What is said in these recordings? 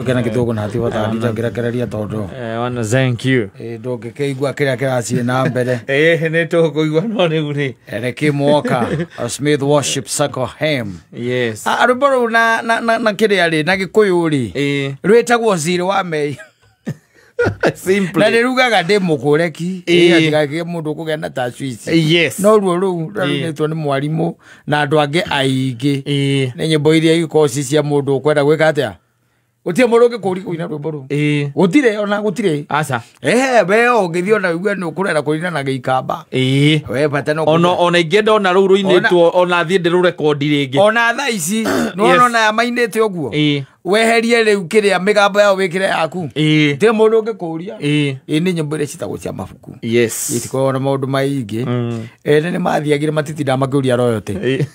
Kena gĩthũngũ na hatirĩ ndingĩrekereria tondũ Wana thank you. Ndũngĩkĩigua kĩrĩa kĩrathiĩ na mbere. Nĩ tũkũigua no rĩu rĩ. Reke Walker, a Smith Worship Circle Hymn. Yes. Rwĩmbo rũu na kĩrĩa rĩ na Gĩkũyũ rĩ rwĩtagwo Thirĩ wa Mehia. Simply. Na rĩrugaga ndĩ mũkũreki atigagĩe mũndũ ũkũgĩa na tacwici. Yes. No ruo rũu rũinĩtwo nĩ mwarimũ na andũ angĩ aingĩ. Nĩ nyĩmbo iria ikoragwo ci cia mũndũ ũkwenda gwĩka atĩa? Gũtirĩ mũndũ ũngĩkũria kũina rwĩmbo rũu. Gũtirĩ ona gũtirĩ. Aca. We ũngĩthiĩ ona ũigue nĩ ũkũrenda kũina na Gĩikamba. We bata no Ona ingĩenda ona rũu rũinĩtwo ona thiĩ ndĩrũrekondi rĩngĩ. Ona thaa ici nĩwona ona aya mainĩte ũguo. Weherie rĩu kĩrĩa mĩgambo yao wĩkĩre yaku. Gũtirĩ mũndũ ũngĩkũria. Nĩ nyĩmbo iria ciĩtagwo cia mabuku. Yes. Itikoragwo na maũndũ maingĩ. Ene nĩ mathiagire matitindaga makĩũria royalty.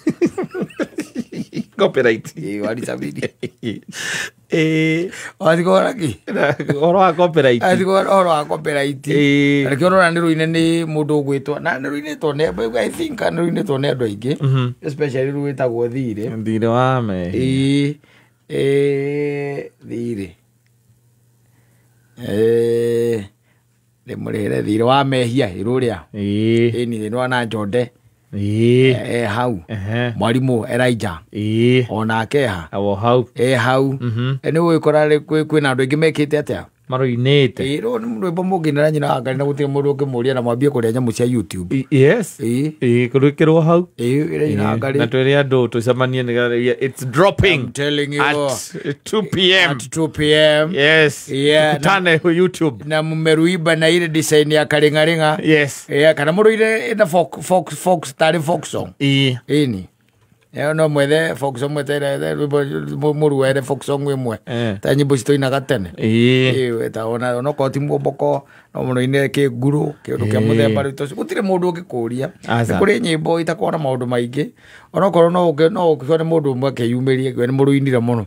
Copyright. Warisabiri. Wathikora kĩ? Ũhoro wa copyright. Athikora ũhoro wa copyright. Na nĩkĩo ũrona nĩ rũine nĩ mũndũ ũgwĩtwo na nĩ rũinĩtwo nĩ I think nĩ rũinĩtwo nĩ andũ aingĩ. Especially rũu rwĩtagwo Thirĩ. Thirĩ wa mehia. Thirĩ. Ndĩmũrĩhĩre thirĩ wa mehia ĩrũrĩa. Ĩni nĩ Njonde. Hau. Mwarimũ Elijah. Onake ha. Awo hau. Hau. Nĩ ũgũkora kwĩna andũ aingĩ mekĩte atĩa? Marũinĩte. Rũu nĩ rwĩmbo mũngĩinĩra nyina wa Ngai na gũtirĩ mũndũ ũngĩmũria na mwambie kũrĩa nyamũ cia YouTube. Yes. Kũrĩkĩrwo hau. Ĩrĩa nyina wa Ngai. Na twĩre andũ tũcemanie nĩgetha it's dropping. I'm telling you. At 2 p.m. At 2 p.m. Yes. Yeah. Tukutane YouTube. Na mmeruiba na ile design ya karingaringa. Yes. Kana mũrũire ina folk tarĩ folk song. Ĩni. No mwethe folk song mwetere rwĩmbo mũruere folk song ĩmwe. Ta nyĩmbo citũ inaga tene. Ta ona onokorwo ti muomboko no mũrũine kĩnguru kĩũndũ kĩa mũthemba rĩu tũcio gũtirĩ mũndũ ũngĩkũria. Nĩ kũrĩ nyĩmbo itakoragwo na maũndũ maingĩ onokorwo no ũkĩone mũndũ ũmwe akĩyumĩria nĩ mũrũinire mũno.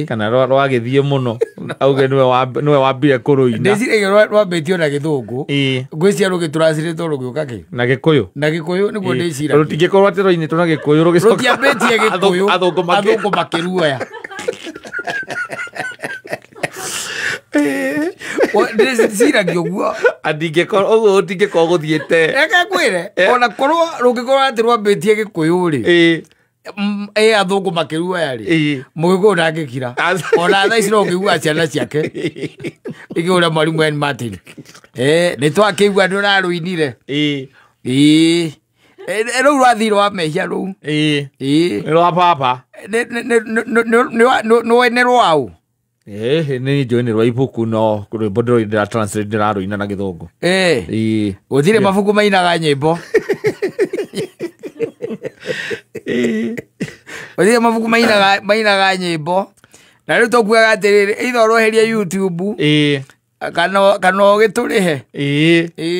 Kana rwagĩthiĩ mũno auge nĩwe wambire kũrũina. Ndĩciragia rwambĩtio na Gĩthũngũ. Ngwĩciria rũgĩtũracirĩtwo rũgĩũka kĩ? Na Gĩkũyũ. Na Gĩkũyũ nĩguo ndĩciragia. Rũtingĩkorwo atĩ rũinĩtwo na Gĩkũyũ rũgĩcoka rũtiambĩtie Gĩkũyũ athũngũ makĩruoya. Ndĩciragia ũguo. Andingĩkorwo ũguo ũtingĩkorwo gũthiĩte. Reke ngwĩre ona korwo rũngĩkorwo atĩ rwambĩtie Gĩkũyũ rĩ athũngũ makĩruoya rĩ Mũgĩkũyũ ndangĩkira. Ona thaa ici no ũngĩigua ciana ciake ikĩũria mwarimũ N Martin. Nĩ twakĩigua nĩ ũrarũinire. Rũu rwa Thirĩ wa mehia rũu. Nĩ rwa baba. Nĩ rwaũ? Nĩ njũĩ nĩ rwa ibuku no rwĩmbo ndĩra translate ndĩrarũina na Gĩthũngũ. Gũtirĩ mabuku mainaga nyĩmbo. Gũtirĩ mabuku mainaga nyĩmbo. Na rĩu tũkuaga atĩrĩrĩ either ũroherie YouTube kana ũgĩtũrĩhe.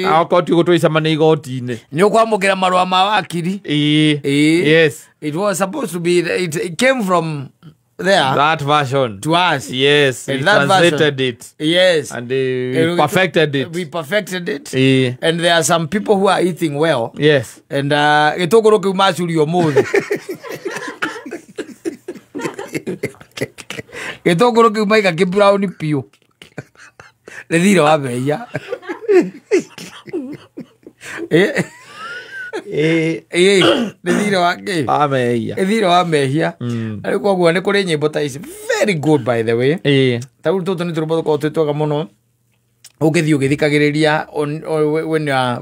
Akorwo ti ũgũtũicemania igoti-inĩ. Nĩ ũkwamũkĩra marũa ma wakiri. Yes. It was supposed to be it came from there. That version. To us. Yes. And we that translated version. It. Yes. And we perfected it. We perfected it. And there are some people who are eating well. Yes. And gĩtũngũrũ kĩu macurio ũmũthĩ. Gĩtũngũrũ kĩu maiga kĩ brown piũ. Nĩ thirĩ wa mehia. Nĩ thirĩ wa kĩ? Wa mehia. Nĩ thirĩ wa mehia. Na rĩu koguo nĩ kũrĩ nyĩmbo ta ici very good by the way. Ta rĩu tũtũ nĩ tũrwĩmbo tũkoragwo twĩ twega mũno. Ũngĩthiĩ ũgĩthikagĩrĩria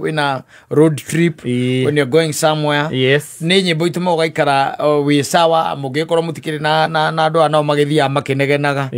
when a road trip, when you're going somewhere. Yes. Nĩ nyĩmbo itũmaga ũgaikara wĩ sawa mũngĩkorwo mũtikĩrĩ na andũ aya nao magĩthiaga makĩnegenaga.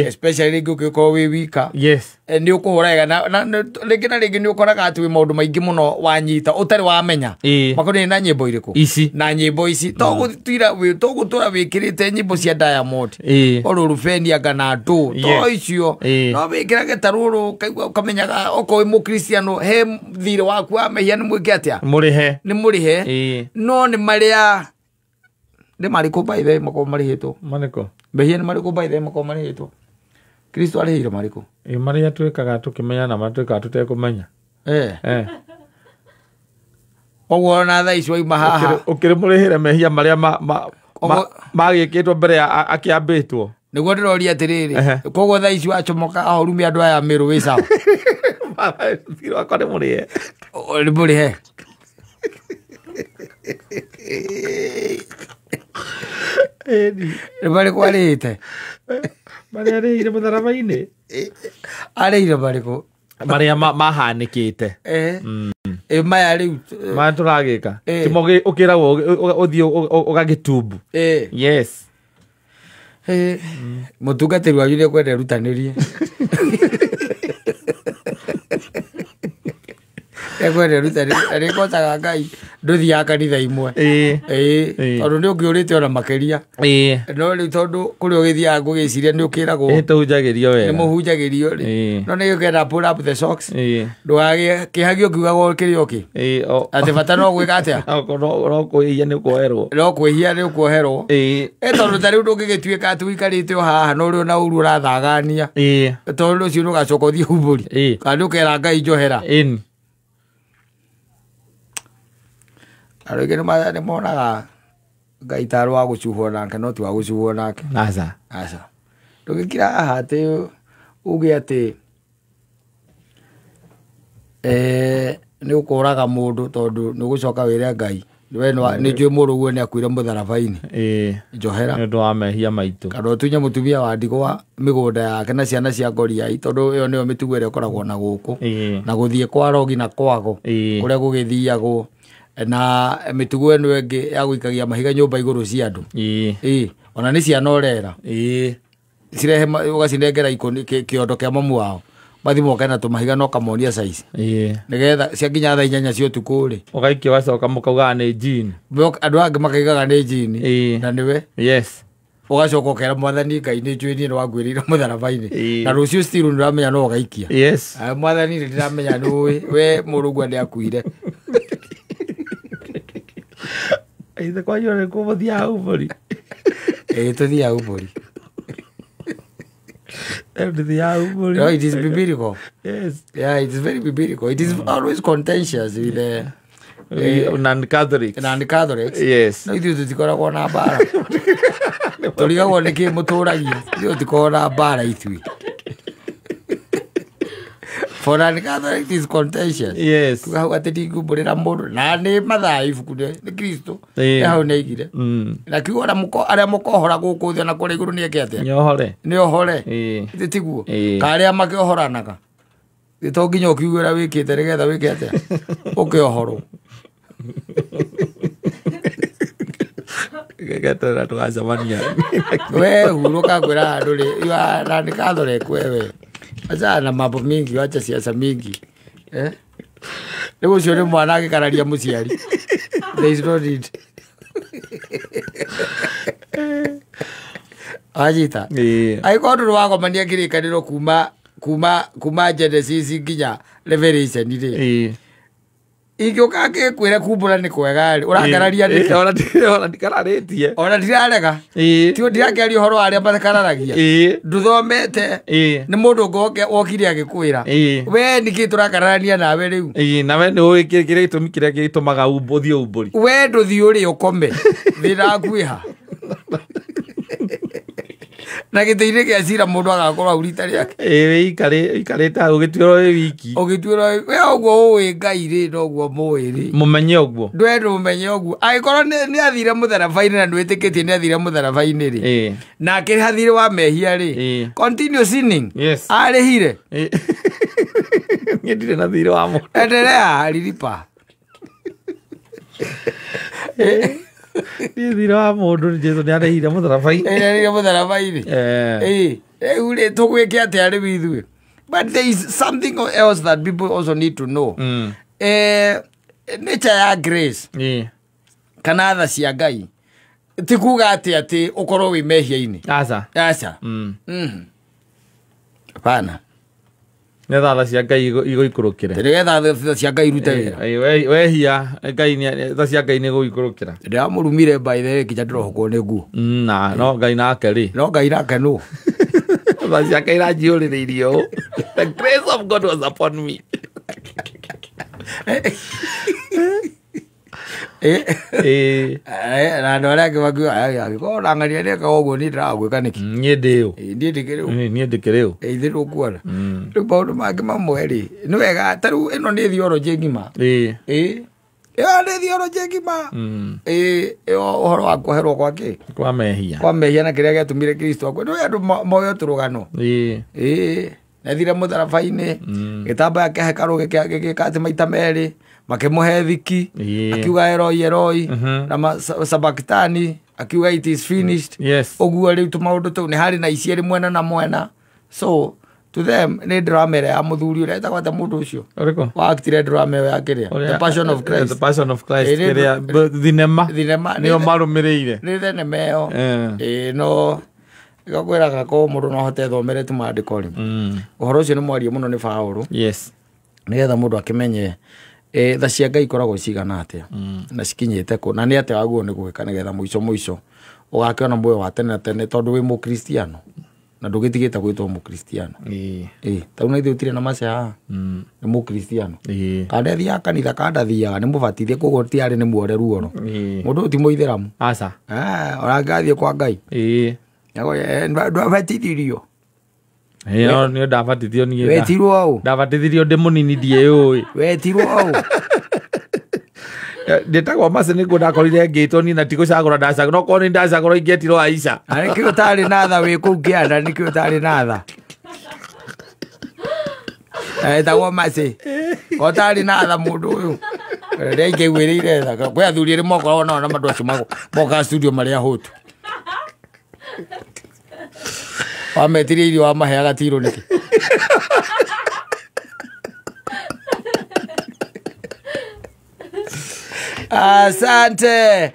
Especially rĩngĩ ũngĩkorwo wĩ wika. Yes. Nĩ ũkũhũra wega na rĩngĩ na rĩngĩ nĩ ũkoraga atĩ wĩ maũndũ maingĩ mũno wanyita ũtarĩ wamenya. Makonainie na nyĩmbo irĩkũ? Ici. Na nyĩmbo ici. Togũtũra wĩkĩrĩte nyĩmbo cia Diamond. Oro Rubeni anga na ndũ. To icio. No wĩkĩrage ta rũrũ ũkaigua ũkamenyaga okorwo wĩ mũkristiano he thirĩ waku wa mehia nĩ mwĩke atĩa? Mũrĩhe. Nĩ mũrĩhe. No nĩ marĩa nĩ marĩkũ by the way makoragwo marĩhĩtwo? Marĩkũ? Mehia nĩ marĩkũ by the way makoragwo marĩhĩtwo? Kristo arĩhĩire marĩkũ? Marĩa twĩkaga tũkĩmenya na marĩa twĩkaga tũtekũmenya. Ũguo ona thaa ici wauma haha. Ũkĩrĩ mũrĩhĩre mehia marĩa magĩkĩtwo mbere ya akĩambĩtwo. Nĩguo ndĩroria atĩrĩrĩ, koguo thaa ici wacomoka ahorumia andũ aya Meru wĩ sawa. Thirĩ wakwa nĩ mũrĩhe. Nĩ mũrĩhe. Nĩ marĩkũ arĩhĩte? Marĩa arĩhire mũtharaba-inĩ. Arĩhire marĩkũ? Marĩa mahanĩkĩte. Maya rĩu maya tũragĩka. Timo ũkĩragwo ũthiĩ ũgagĩtumbu. Yes. Mũtungatĩri wanyu nĩ ekwenda erutanĩrie. Ekwenda erutanĩrie. Na nĩngocaga Ngai ndũthiaga kanitha imwe. Tondũ nĩ ũngĩũrĩte ona makĩria. No rĩu tondũ kũrĩa ũgĩthiaga ngũgĩciria nĩ ũkĩragwo. Tũhunjagĩrio wega. Nĩ mũhunjagĩrio rĩ. No nĩ ũkenda pull up the socks. Ndũgagĩe kĩhagio kiugagwo kĩrĩ o kĩ. Atĩ bata no gwĩka atĩa? No kwĩhia nĩ ũkuoherwo. No kwĩhia nĩ ũkuoherwo. Tondũ ta rĩu ndũngĩgĩtuĩka atĩ ũikarĩte o haha na ũrĩ ona ũru ũrathagania. Tondũ ũcio nĩũgacoka ũthiĩ humbũri. Kana nĩ ũkera Ngai njohera. Andũ aingĩ nĩ monaga Ngai tarĩ wa gũcuhwo nake no ti wa gũcuhwo nake. Aca. Aca. Ndũngĩkira haha atĩ uge atĩ nĩ ũkũraga mũndũ tondũ nĩ ũgũcoka wĩre Ngai we nĩ njũĩ mũrũ ũguo nĩ akuire mũtharaba-inĩ. Njohera. Nĩ ũndũ wa mehia maitũ. Kana ũtunye mũtumia wa ndigwa mĩgũnda yake na ciana cia ngoriai tondũ ĩyo nĩyo mĩtugo ĩrĩa ĩkoragwo na gũkũ. Na gũthiĩ kwa rogi na kwago kũrĩa gũgĩthiagwo. Na mĩtugo ĩno ĩngĩ ya gũikagia mahiga nyũmba igũrũ cia andũ. Ona nĩ ciana ũrera. Cirehe ũgacinengera kĩondo kĩa mamu wao. Mathiĩ moke na tũmahiga na ũkamonia size. Nĩgetha ciakinya thaa 8 cia ũtukũ rĩ. Ũgaikia ũgacoka mũkaugaga nĩ jini. Andũ angĩ makaigaga nĩ jini. Na nĩwe. Yes. Ũgacoka ũkera mwathani Ngai nĩ njũĩ niĩ nĩwanguĩrĩire mũtharaba-inĩ. Na rũciũ still nĩũramenya no ũgaikia. Yes. Mwathani nĩ ndĩramenya nĩũĩ we mũrũguo nĩakuire. Ithe kwanyu nĩkuo mũthiaga umbũri? Tũthiaga umbũri. No, it is biblical. Yes. Yeah, it is very biblical. It is always contentious with the non-Catholics. Non-Catholics. Yes. No, ithuĩ tũtikoragwo na mbara. Tũrigagwo nĩkĩ mũtũragia. Ithuĩ tũtikoragwo na mbara ithuĩ. For non-Catholics is contentious. Yes. Kuga hau atĩ ndingumbũrĩra mũndũ na nĩ mathaa ibuku nĩ Kristo. Nĩ hau nĩaigire. Na kiugo arĩa mũkohora gũkũ thĩ na kũrĩa igũrũ nĩeke atĩa? Nĩohore. Nĩohore. Ithe tiguo. Ka arĩa makĩohoranaga. To nginya ũkiuge ũrĩa wĩkĩte nĩgetha wĩke atĩa? Ũkĩohorwo. Geterera tũgacemania. We hurũka ngwĩra andũ rĩ, you are non-Catholic wewe. Acha na mambo mingi, wacha siasa mingi. Rĩu ũcio nĩ mwana agĩkararia mũciari. There is no need. Ajita. Angĩkorwo ndũrĩ wagomania kĩrĩkanĩro kuma Genesis nginya Revelation rĩ. Ingĩũka ngĩkwĩra kumbũra nĩ kwega rĩ, ũrakararia nĩkĩ? Ona ndikararĩtie. Ona ndirarega. Ti ndirakĩaria ũhoro wa arĩa makararagia. Ndũthomete. Nĩ mũndũ ũngĩ wokire agĩkwĩra. We nĩkĩ tũrakararania nawe rĩu? Nawe nĩ ũĩ kĩrĩa gĩtũmi kĩrĩa gĩtũmaga ũthiĩ umbũri. We ndũthiĩ ũrĩe ũkome. Thĩna waku wĩ ha? Na gĩtĩ-inĩ kĩa cira mũndũ agakorwo hau rita rĩake. Ũikarĩte hau ũgĩtuĩrwo wĩ wiki. Ũgĩtuĩrwo we ũguo ũĩ Ngai rĩ noguo mũĩ rĩ. Mũmenye ũguo. Ndwendwo mũmenye ũguo. Angĩkorwo nĩ athire mũtharaba-inĩ na nĩwĩtĩkĩtie nĩ athire mũtharaba-inĩ rĩ. Na akĩrĩha thirĩ wa mehia rĩ. Continue sinning. Yes. Arĩhire. Niĩ ndirĩ na thirĩ wa mũndũ. Endelea alilipa. Niĩ thirĩ wa mũndũ Jesũ nĩarĩhire mũtharaba-inĩ. Nĩarĩhire mũtharaba-inĩ. Rĩu rĩ tũgwĩke atĩa rĩu ithuĩ? But there is something else that people also need to know. Nature ya grace. Kana tha cia Ngai. Ti kuga atĩ atĩ ũkorwo wĩ mehia-inĩ. Aca. Aca. Hapana. Nĩ tha cia Ngai igũikũrũkĩre. Nĩgetha tha cia Ngai irute wĩra. Wehia Ngai tha cia Ngai nĩ igũikũrũkĩra. Ndĩramũrumire by the way nginya ndĩrohokwo nĩ nguo. Na no Ngai nake rĩ. No Ngai nake nũ. Tha cia Ngai iranjiyũrĩrĩirie ũũ. The grace of God was upon me. Na andũ arĩa angĩ makiuga angĩkorwo ũrang'ania nĩekaga ũguo niĩ ndĩragwĩka nĩkĩ? Niĩ ndĩ ũ? Niĩ ndĩkĩrĩ ũ? Niĩ ndĩkĩrĩ ũ? Ithuĩ ndũkuona. Rĩu maũndũ mangĩ mamwe rĩ, nĩ wega ta rĩu ĩno nĩ theology ng'ima. Ĩyo nĩ theology ng'ima. Ĩyo ũhoro wa kuoherwo kwa kĩ? Kwa mehia. Kwa mehia na kĩrĩa gĩatũmire Kristo akue. Nĩ andũ moe tũrũgano. Nethire mũtharaba-inĩ, gĩtambaya kĩa hekarũ gĩgĩka atĩ maita merĩ, makĩmũhe thiki, akiuga Eloi Eloi, na sabakitani, akiuga it is finished. Ũguo rĩu tũmaũndũ tũu nĩ harĩ na icierĩ mwena na mwena. So to them nĩ drama ĩrĩa ya mũthuri ũrĩa etagwo atĩa mũndũ ũcio? Ũrĩkũ? Wa actire drama ĩyo ya kĩrĩa? The Passion of Christ. The Passion of Christ kĩrĩa thinema. Thinema nĩyo marũmĩrĩire. Nĩ thenema ĩyo. No ngakwĩraga ko mũndũ no ahote thomere tu maandĩko rĩ. Ũhoro ũcio nĩ mwarie mũno nĩ Paũlũ. Nĩgetha mũndũ akĩmenye tha cia Ngai ikoragwo cigana atĩa na cikinyĩte kũ na nĩ atĩa waguo nĩ gwĩka nĩgetha mũico mũico ũgakĩona muoyo wa tene na tene tondũ wĩ mũkristiano na ndũgĩtigĩte gwĩtwo mũkristiano. Tau na ithuĩ ũtirĩ na maca haha nĩ mũkristiano. Kana athiaga kanitha kana ndathiaga nĩ mũbatithie koguo ti arĩ nĩ muore ruoro. Mũndũ ũyũ ti mũithĩramu. Aca. Ona angathiĩ kwa Ngai. Ndwabatithirio. No nĩ ndabatithio niĩ. Wetirwo ũ? Ndabatithirio ndĩ mũnini ndiĩũĩ. Wetirwo ũ? Ndĩtagwo Mercy nĩguo ndakorire ngĩtwo niĩ na ti gũcagũra ndacagũra, no korwo nĩ ndacagũra ingĩetirwo Aisha. Na nĩkĩo ũtarĩ na tha wĩ kũu kĩanda, nĩkĩo ũtarĩ na tha. Etagwo Mercy. Ko ũtarĩ na tha mũndũ ũyũ. Rĩrĩa ingĩiguĩrĩire tha, kwĩ athuri erĩ mokoragwo nao na andũ acio mokaga studio marĩ ahũtu. Wametirie irio wamaheaga tirũ nĩkĩ? Asante.